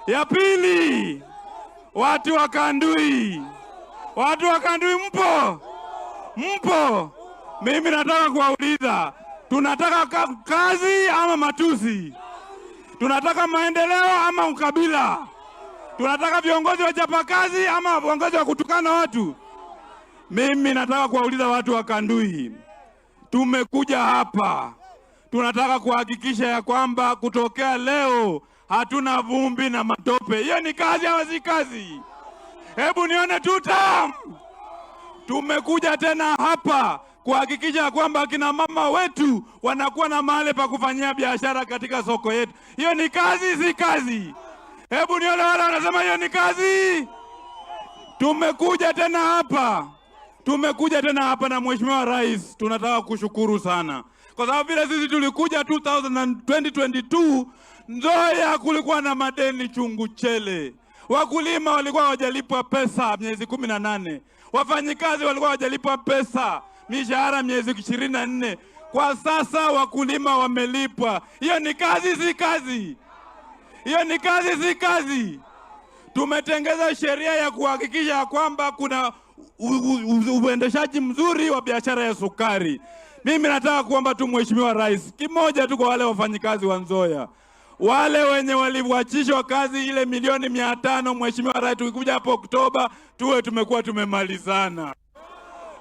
Ya pili, watu wa Kandui, watu wa Kandui mpo? Mpo? Mimi nataka kuwauliza, tunataka kazi ama matusi? Tunataka maendeleo ama ukabila? Tunataka viongozi wa kazi ama viongozi wa kutukana watu? Mimi nataka kuwauliza watu wa Kandui, tumekuja hapa tunataka kuhakikisha ya kwamba kutokea leo hatuna vumbi na matope. Hiyo ni kazi ama si kazi? Hebu nione tutam. Tumekuja tena hapa kuhakikisha kwamba kina mama wetu wanakuwa na mahali pa kufanyia biashara katika soko yetu. Hiyo ni kazi, si kazi? Hebu nione wale wanasema hiyo ni kazi. Tumekuja tena hapa, tumekuja tena hapa na Mheshimiwa Rais, tunataka kushukuru sana kwa sababu vile sisi tulikuja 2022 Nzoia kulikuwa na madeni chungu chele, wakulima walikuwa hawajalipwa pesa miezi 18, wafanyikazi walikuwa hawajalipwa pesa mishahara miezi 24. Kwa sasa wakulima wamelipwa. Hiyo ni kazi, si kazi? Hiyo ni kazi, si kazi? Tumetengeza sheria ya kuhakikisha kwamba kuna uendeshaji mzuri wa biashara ya sukari. Mimi nataka kuomba tu Mheshimiwa Rais kimoja tu kwa wale wafanyikazi wa Nzoia, wale wenye waliwachishwa kazi ile milioni 500, Mheshimiwa Rais, tukikuja hapo Oktoba tuwe tumekuwa tumemalizana.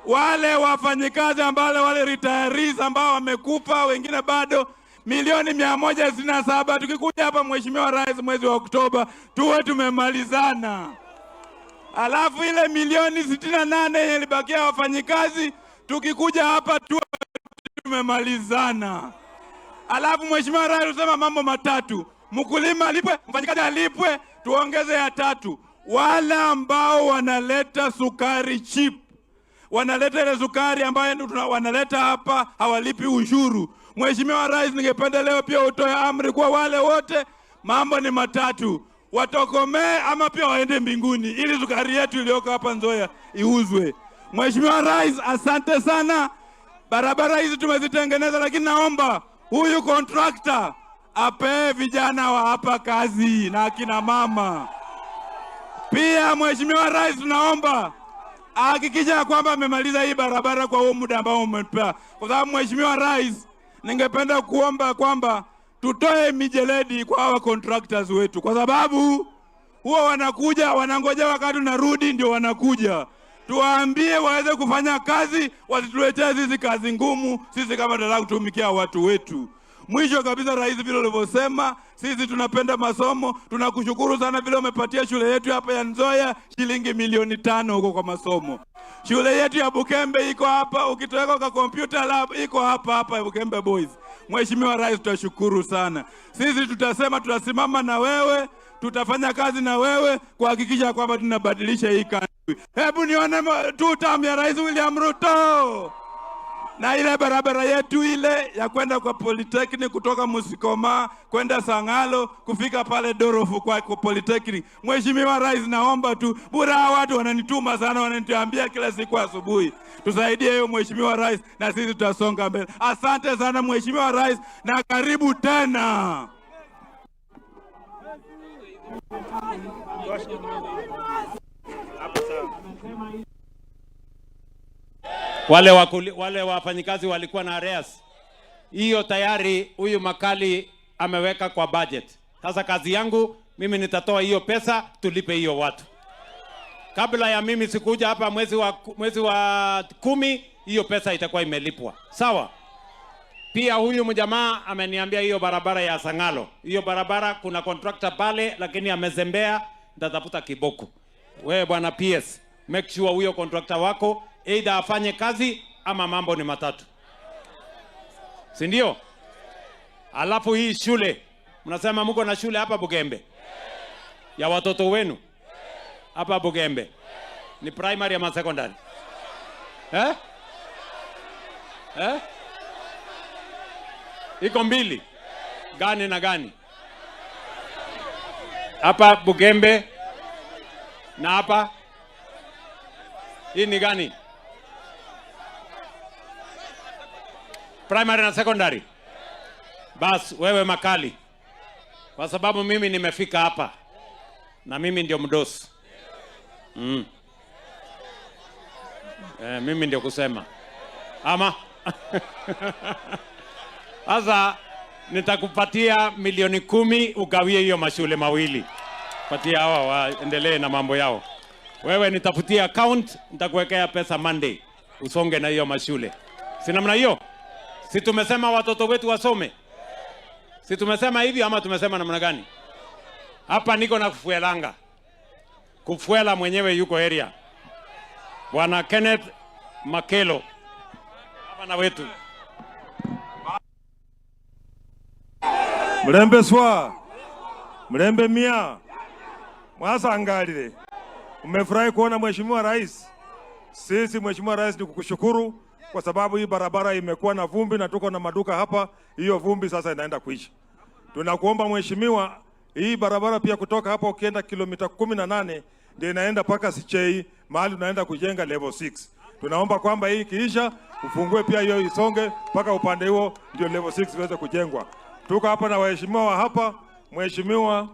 Wale wafanyikazi ambao wale retirees ambao wamekufa wengine bado milioni 167, tukikuja hapa Mheshimiwa Rais mwezi wa Oktoba tuwe tumemalizana. Alafu ile milioni 68 ilibakia wafanyikazi, tukikuja hapa tuwe tumemalizana. Alafu Mheshimiwa Rais usema mambo matatu: mkulima alipwe, mfanyikazi alipwe, tuongeze ya tatu, wale ambao wanaleta sukari cheap, wanaleta ile sukari ambayo wanaleta hapa hawalipi ushuru. Mheshimiwa Rais, ningependa leo pia utoe amri kwa wale wote, mambo ni matatu, watokomee ama pia waende mbinguni, ili sukari yetu iliyoko hapa Nzoia iuzwe. Mheshimiwa Rais, asante sana. Barabara hizi tumezitengeneza, lakini naomba huyu contractor apee vijana wa hapa kazi na akina mama pia. Mheshimiwa Rais, tunaomba ahakikisha ya kwamba amemaliza hii barabara kwa huo muda ambao umepea, kwa sababu Mheshimiwa Rais, ningependa kuomba kwamba tutoe mijeledi kwa hawa contractors wetu, kwa sababu huwa wanakuja wanangoja wakati unarudi ndio wanakuja. Tuwaambie waweze kufanya kazi, wasituletee sisi kazi ngumu, sisi kama tunataka kutumikia watu wetu. Mwisho kabisa, Rais, vile ulivyosema, sisi tunapenda masomo. Tunakushukuru sana vile umepatia shule yetu hapa ya Nzoia shilingi milioni 5 huko kwa masomo. Shule yetu ya Bukembe iko hapa, ukitoweka kwa computer lab iko hapa hapa Bukembe Boys. Mheshimiwa Rais, tutashukuru sana. Sisi tutasema tutasimama na wewe, tutafanya kazi na wewe kuhakikisha kwamba tunabadilisha hii country. Hebu nione two term ya Rais William Ruto na ile barabara yetu ile ya kwenda kwa Polytechnic kutoka Musikoma kwenda Sang'alo kufika pale Dorofu kwa Polytechnic. Mheshimiwa Rais, naomba tu bura, hawa watu wananituma sana, wananiambia kila siku asubuhi, tusaidie hiyo Mheshimiwa Rais, na sisi tutasonga mbele. Asante sana Mheshimiwa Rais, na karibu tena. Wale wafanyikazi walikuwa na arrears. Hiyo tayari huyu Makali ameweka kwa budget. Sasa kazi yangu mimi nitatoa hiyo pesa tulipe hiyo watu. Kabla ya mimi sikuja hapa mwezi wa 10, hiyo pesa itakuwa imelipwa. Sawa? Pia huyu mjamaa ameniambia hiyo barabara ya Sang'alo. Hiyo barabara kuna contractor pale lakini amezembea, nitatafuta kiboko. Wewe bwana PS, make sure huyo contractor wako either afanye kazi ama mambo ni matatu. Si ndio? Alafu hii shule, mnasema mko na shule hapa Bugembe ya watoto wenu hapa Bugembe. Ni primary ama secondary? Eh? Eh? Iko mbili. Gani na gani? Hapa Bugembe na hapa hii ni gani? Primary na secondary. Bas wewe Makali, kwa sababu mimi nimefika hapa Na mimi ndio mdosi. Mimi ndio kusema. Ama sasa nitakupatia milioni 10 ugawie hiyo mashule mawili. Patia hawa waendelee na mambo yao. Wewe nitafutia account, nitakuwekea pesa Monday. Usonge na hiyo mashule. Si namna hiyo? Si tumesema watoto wetu wasome? Si tumesema hivyo ama tumesema namna gani? Hapa niko na Kufuelanga. Kufuela mwenyewe yuko area. Bwana Kenneth Makelo. Hapa na wetu. Mlembe swa. Mlembe mia. Mwasangalile. Umefurahi kuona Mheshimiwa Rais? Sisi Mheshimiwa Rais ni kukushukuru kwa sababu hii barabara imekuwa na vumbi na tuko na maduka hapa, hiyo vumbi sasa inaenda kuisha. Tunakuomba Mheshimiwa, hii barabara pia kutoka hapa ukienda kilomita 18 ndio inaenda paka Sichei mahali tunaenda kujenga level 6. Tunaomba kwamba hii ikiisha ufungue pia hiyo isonge mpaka upande huo ndio level 6 iweze kujengwa. Tuko hapa na waheshimiwa wa hapa, Mheshimiwa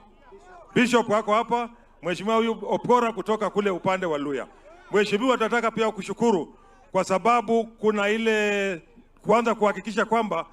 Bishop wako hapa, Mheshimiwa huyu Opora kutoka kule upande wa Luya. Mheshimiwa, tunataka pia kushukuru kwa sababu kuna ile kwanza kuhakikisha kwamba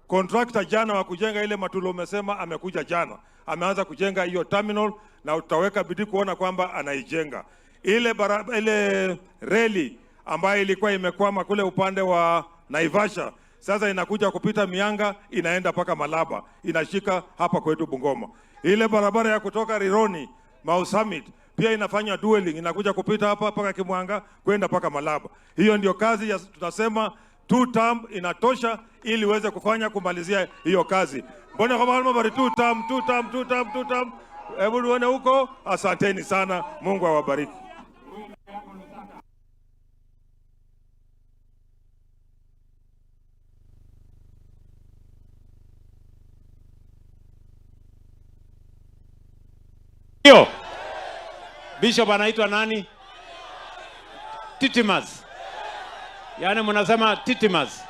contractor jana wa kujenga ile Matulo umesema amekuja jana, ameanza kujenga hiyo terminal na utaweka bidii kuona kwamba anaijenga ile ile reli ambayo ilikuwa imekwama kule upande wa Naivasha, sasa inakuja kupita Mianga inaenda paka Malaba, inashika hapa kwetu Bungoma. Ile barabara ya kutoka Rironi Mau Summit pia inafanya dueling, inakuja kupita hapa paka Kimwanga kwenda paka Malaba. Hiyo ndio kazi ya tunasema two term inatosha ili uweze kufanya kumalizia hiyo kazi. Mbona kama bari two term, two term, two term, two term. Hebu tuone huko. Asanteni sana, Mungu awabariki. Hiyo. Bishop anaitwa nani? Titimas. Yaani mnasema Titimas.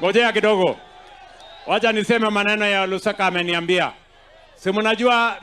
Ngojea kidogo. Wacha niseme maneno ya Lusaka ameniambia. Si mnajua